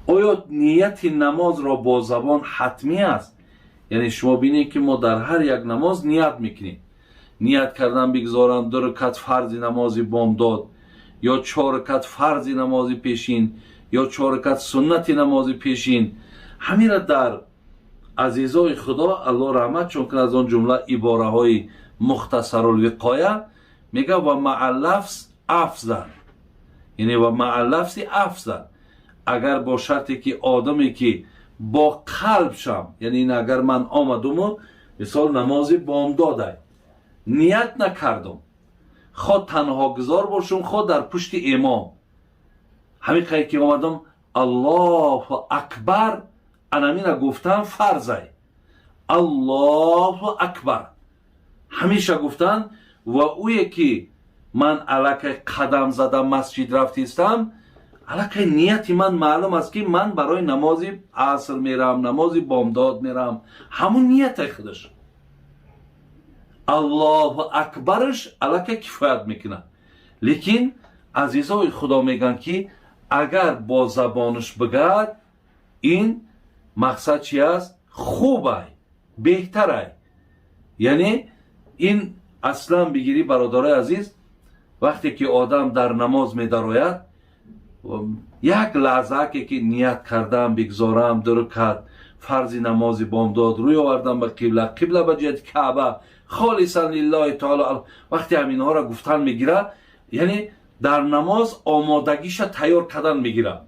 Оё нияти намозро бо забон ҳатмӣ аст? Яъне шумо бинед, ки мо дар ҳар як намоз ният мекунем. Ният кардан бигзорам ду ракат фарзи намози бомдод, ё чор ракат фарзи намози пешин, ё чор ракат суннати намози пешин. Ҳамира дар азизои Худо, Аллоҳ раҳматшон кунад, аз он ҷумла ибораҳои Мухтасарулвиқоя мега: ва маа лафз афзал, яъне ва маа лафзи афзал, агар бо шарте ки одаме ки бо қалбшам, яъне ин агар ман омадуму мисол намози бомдодай ният накардум, хо танҳогузор бошум, хо дар пушти имом, ҳамин қайд ки омадам, Аллоҳу акбар, анамина гуфтан фарзай, Аллоҳу акбар ҳамеша гуфтан. Ва ӯе ки ман аллакай қадам зада масҷид рафтистам, аллакай нияти ман маълум аст, ки ман барои намози аср мерам, намози бомдод мерам, ҳамун ниятай худаш Аллоҳу акбараш аллакай кифоят мекунад. Лекин азизои Худо мегӯянд, ки агар бо забонаш бигӯяд, ин мақсад чи аст? Хубай, беҳтарай. Яъне ин аслан бигирӣ, бародарои азиз, вақте ки одам дар намоз медарояд, як лаҳзааке ки ният кардам бигзорам ду рукат фарзи намози бомдод, рӯй овардам ба қибла, қибла ба ҷиҳати Каъба, холисан лиллоҳи таоло, вақте ҳаминҳоро гуфтан мегирад, яъне дар намоз омодагиша тайёр кардан мегирад.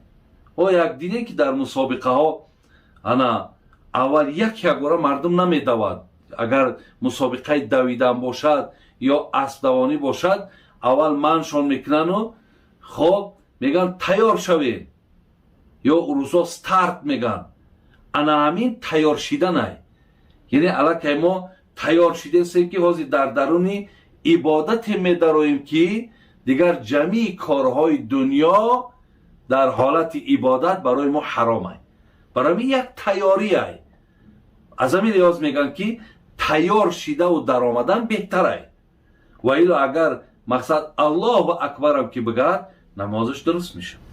О як дине ки дар мусобиқаҳо ана аввал як якбора мардум намедавад. Агар мусобиқаи давидан бошад ё аспдавонӣ бошад, аввал маншон мекунану хоб мегӯянд, тайёр шавед, ё урусо старт мегӯянд. Ана ҳамин тайёр шиданай, яъне аллакай мо тайёр шидесем, ки ҳозир дар даруни ибодате медароем, ки дигар ҷамъи корҳои дунё дар ҳолати ибодат барои мо ҳаромай. Барои ҳамин як тайёриай. Аз ҳамин лиҳоз мегӯянд, ки тайёр шидаву даромадан беҳтарай. Ва ило агар мақсад Аллоҳу акбарам ки бигӯяд, намозаш дуруст мешавад.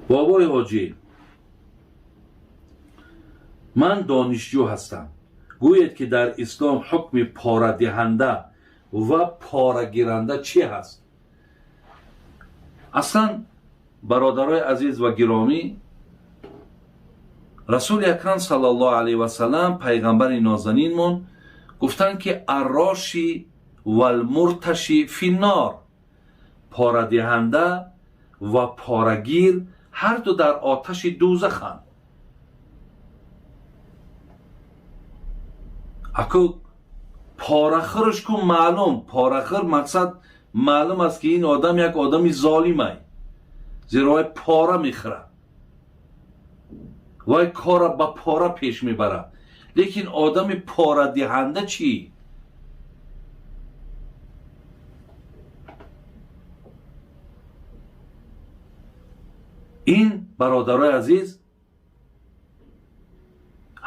Бобои ҳоҷӣ, ман донишҷӯ ҳастам. Гӯед, ки дар ислом ҳукми порадиҳанда ва порагиранда чӣ ҳаст? Аслан, бародарои азиз ва гиромӣ, Расули акрам саллаллоҳу алайҳи васалам, пайғамбари нозанинмон, гуфтанд, ки арроши валмурташи финнор, порадиҳанда ва порагир ҳарду дар оташи дӯзаханд. Аку порахӯраш ку маълум, порахӯр мақсад маълум аст, ки ин одам як одами золимай, зеро вай пора мехӯрад, вай кора ба пора пеш мебарад. Лекин одами порадиҳанда чӣ? Ин, бародарои азиз,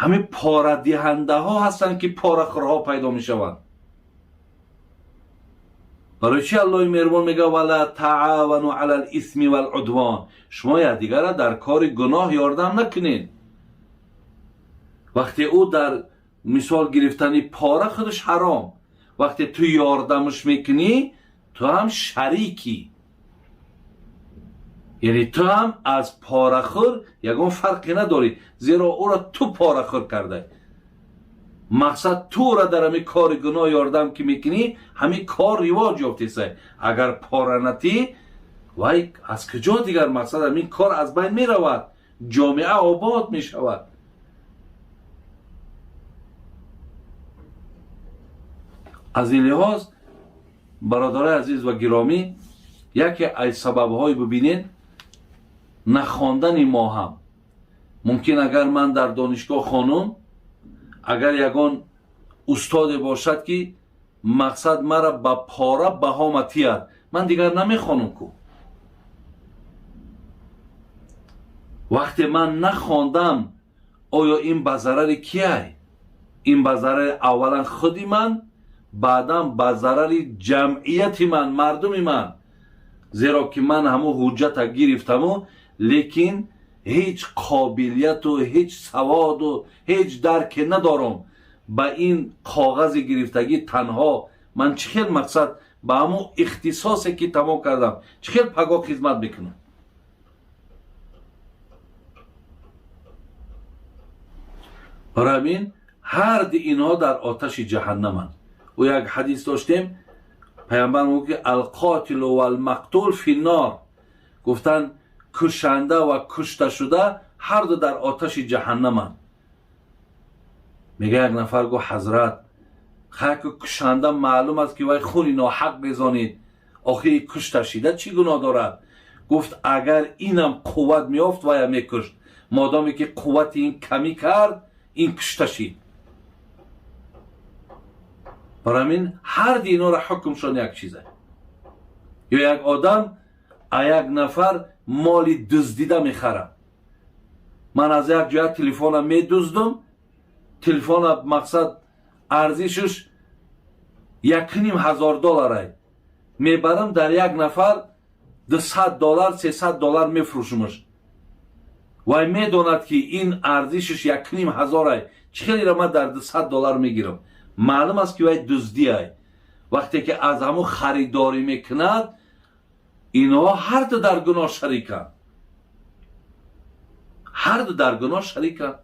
ҳамин порадиҳандаҳо ҳастанд, ки порахӯрҳо пайдо мешаванд. Барои чи Аллоҳи меҳрубон мегӯяд: вала таавану ала лисми валудвон, шумо якдигарра дар кори гуноҳ ёрдам накунед. Вақте ӯ дар мисол гирифтани пора худаш ҳаром, вақте ту ёрдамаш мекунӣ, ту ҳам шарикӣ, яъне ту ҳам аз порахӯр ягон фарқе надорӣ, зеро ӯро ту порахӯр кардай. Мақсад, тура дар ҳамин кори гуноҳ ёрдам ки мекунӣ, ҳамин кор ривоҷ ёфтесай. Агар пора натӣ, вай аз куҷо дигар мақсад ҳамин кор аз байн меравад, ҷомеа обод мешавад. Аз ин лиҳоз, бародарои азиз ва гиромӣ, яке аз сабабҳои, бибинед, нахондани мо ҳам мумкин. Агар ман дар донишгоҳ хонум, агар ягон устоде бошад, ки мақсад мара ба пора баҳо матиҳад, ман дигар намехонум ку. Вақте ман нахондам, оё ин ба зарари кияй? Ин ба зарари аввалан худи ман, баъдан ба зарари ҷамъияти ман, мардуми ман, зеро ки ман ҳамун ҳуҷҷата гирифтаму лекин Ҳеҷ қобилияту ҳеҷ саводу ҳеҷ дарке надорам. Ба ин коғази гирифтагӣ танҳо ман чӣ хел мақсад ба ҳамун ихтисосе ки тамом кардам, чӣ хел пагоҳ хизмат мекунам? Барои ҳамин ҳарди инҳо дар оташи ҷаҳаннаманд. Ӯ як ҳадис доштем, паямбар мегӯяд ки алқотилу валмақтул финнор, гуфтанд кушанда ва кушташуда ҳарду дар оташи ҷаҳаннаманд. Мега як нафар гуфт: ҳазрат, хайку кушанда маълум аст ки вай хуни ноҳақ резонид, охири кушташида чӣ гуноҳ дорад? Гуфт: агар инам қувват меёфт, вая мекушт. Модоме ки қуввати ин камӣ кард, ин кушта шид. Барои ҳамин ҳарди инҳоро ҳукмшон як чиза. Ё як одам а як нафар моли дуздида мехарад. Ман аз як ҷоя телефона медуздум, телефона мақсад арзишаш 1500 долларай, мебарам дар як нафар 200 доллар, 300 доллар мефурӯшумаш. Вай медонад ки ин арзишаш 1500-ай, чӣ хелеро ман дар 200 доллар мегирам? Маълум аст ки вай дуздиай. Вақте ки аз ҳамун харидорӣ мекунад, инҳо ҳарду дар гуноҳ шариканд, ҳарду дар гуноҳ шариканд.